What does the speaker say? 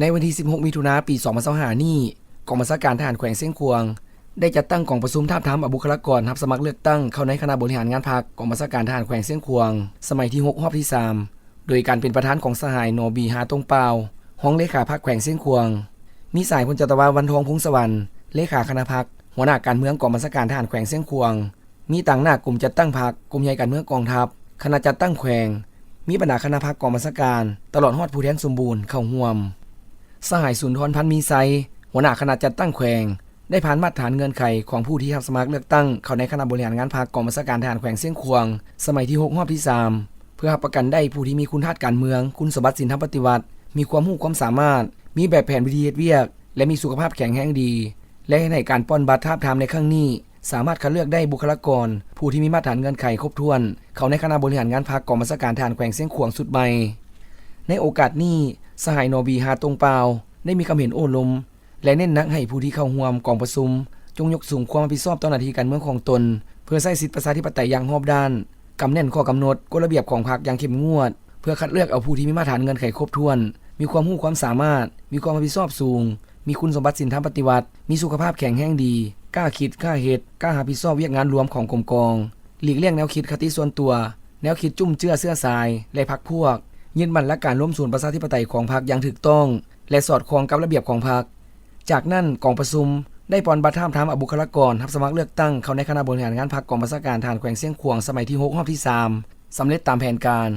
ໃນວັນທີສິບຫົກ ມິຖຸນາ ປີສອງພັນຊາວຫ້ານີ້, ກອງບັນຊາການທະຫານແຂວງຊຽງຂວາງ ໄດ້ຈັດຕັ້ງກອງປະຊຸມທາບທາມເອົາບຸກຄະລາກອນຮັບສະໝັກເລືອກຕັ້ງເຂົ້າໃນຄະນະບໍລິຫານງານພັກກອງບັນຊາການທະຫານແຂວງຊຽງຂວາງ ສະໄໝທີຫົກ ຮອບທີສາມ ໂດຍການເປັນປະທານຂອງສະຫາຍ ນໍບີ ຮາຕົງປາວ ຮອງເລຂາພັກແຂວງຊຽງຂວາງ, ມີສະຫາຍ ພົນຈັດຕະວາ ວັນທອງ ພົງສະຫວັນ ເລຂາຄະນະພັກ, ຫົວໜ້າການເມືອງກອງບັນຊາການທະຫານແຂວງຊຽງຂວາງ, ມີຕາງໜ້າກົມຈັດຕັ້ງພັກ, ກົມໃຫຍ່ການເມືອງກອງທັບ, ຄະນະຈັດຕັ້ງແຂວງ, ມີບັນດາຄະນະພັກກອງບັນຊາການ ຕະຫຼອດຮອດຜູ້ແທນສົມບູນເຂົ້າຮ່ວມ. ສະຫາຍ ສຸນທອນ ພັນມີໄຊ ຫົວໜ້າຄະນະຈັດຕັ້ງແຂວງ ໄດ້ຜ່ານມາດຖານເງື່ອນໄຂຂອງຜູ້ທີ່ຮັບສະໝັກເລືອກຕັ້ງເຂົ້າໃນຄະນະບໍລິຫານງານພັກກອງບັນຊາການທະຫານແຂວງຊຽງຂວາງ ສະໄໝທີຫົກ ຮອບທີສາມ ເພື່ອຮັບປະກັນໄດ້ຜູ້ທີ່ມີຄຸນທາດການເມືອງ, ຄຸນສົມບັດສິນທຳປະຕິວັດ, ມີຄວາມຮູ້ຄວາມສາມາດ, ມີແບບແຜນວິທີເຮັດວຽກ ແລະ ມີສຸຂະພາບແຂງແຮງດີ ແລະ ເຮັດໃຫ້ການປ່ອນບັດທາບທາມໃນຄັ້ງນີ້ ສາມາດຄັດເລືອກໄດ້ບຸກຄະລາກອນຜູ້ທີ່ມີມາດຖານເງື່ອນໄຂຄົບຖ້ວນ ເຂົ້າໃນຄະນະບໍລິຫານງານພັກກອງບັນຊາການທະຫານແຂວງຊຽງຂວາງຊຸດໃໝ່. ໃນໂອກາດນີ້, ສະຫາຍ ນໍບີ ຮາຕົງປາວ ໄດ້ມີຄຳເຫັນໂອ້ລົມ ແລະ ເນັ້ນໜັກໃຫ້ຜູ້ທີ່ເຂົ້າຮ່ວມກອງປະຊຸມ ຈົ່ງຍົກສູງຄວາມຮັບຜິດຊອບຕໍ່ໜ້າທີ່ການເມືອງຂອງຕົນ ເພື່ອໃຊ້ສິດປະຊາທິປະໄຕຢ່າງຮອບດ້ານ, ກຳແໜ້ນຂໍ້ກຳນົດ, ກົດລະບຽບຂອງພັກຢ່າງເຂັ້ມງວດ ເພື່ອຄັດເລືອກເອົາຜູ້ທີ່ມີມາດຖານເງື່ອນໄຂຄົບຖ້ວນ, ມີຄວາມຮູ້ຄວາມສາມາດ, ມີຄວາມຮັບຜິດຊອບສູງ, ມີຄຸນສົມບັດສິນທຳປະຕິວັດ, ມີສຸຂະພາບແຂງແຮງດີ, ກ້າຄິດ, ກ້າເຮັດ, ກ້າຮັບຜິດຊອບວຽກງານລວມຂອງກົມກອງ, ຫຼີກລ່ຽງແນວຄິດຄະຕິສ່ວນຕົວ, ແນວຄິດຈຸ້ມເຈືອເຊື້ອສາຍ ແລະ ພັກພວກ, ຍຶດໝັ້ນຫຼັກການລວມສູນປະຊາທິປະໄຕຂອງພັກຢ່າງຖືກຕ້ອງ ແລະ ສອດຄ່ອງກັບລະບຽບຂອງພັກ. ຈາກນັ້ນ, ກອງປະຊຸມໄດ້ປ່ອນບັດທາບທາມເອົາບຸກຄະລາກອນຮັບສະໝັກເລືອກຕັ້ງເຂົ້າໃນຄະນະບໍລິຫານງານພັກກອງບັນຊາການທະຫານແຂວງຊຽງຂວາງ ສະໄໝທີຫົກ ຮອບທີສາມ ສຳເລັດຕາມແຜນການ.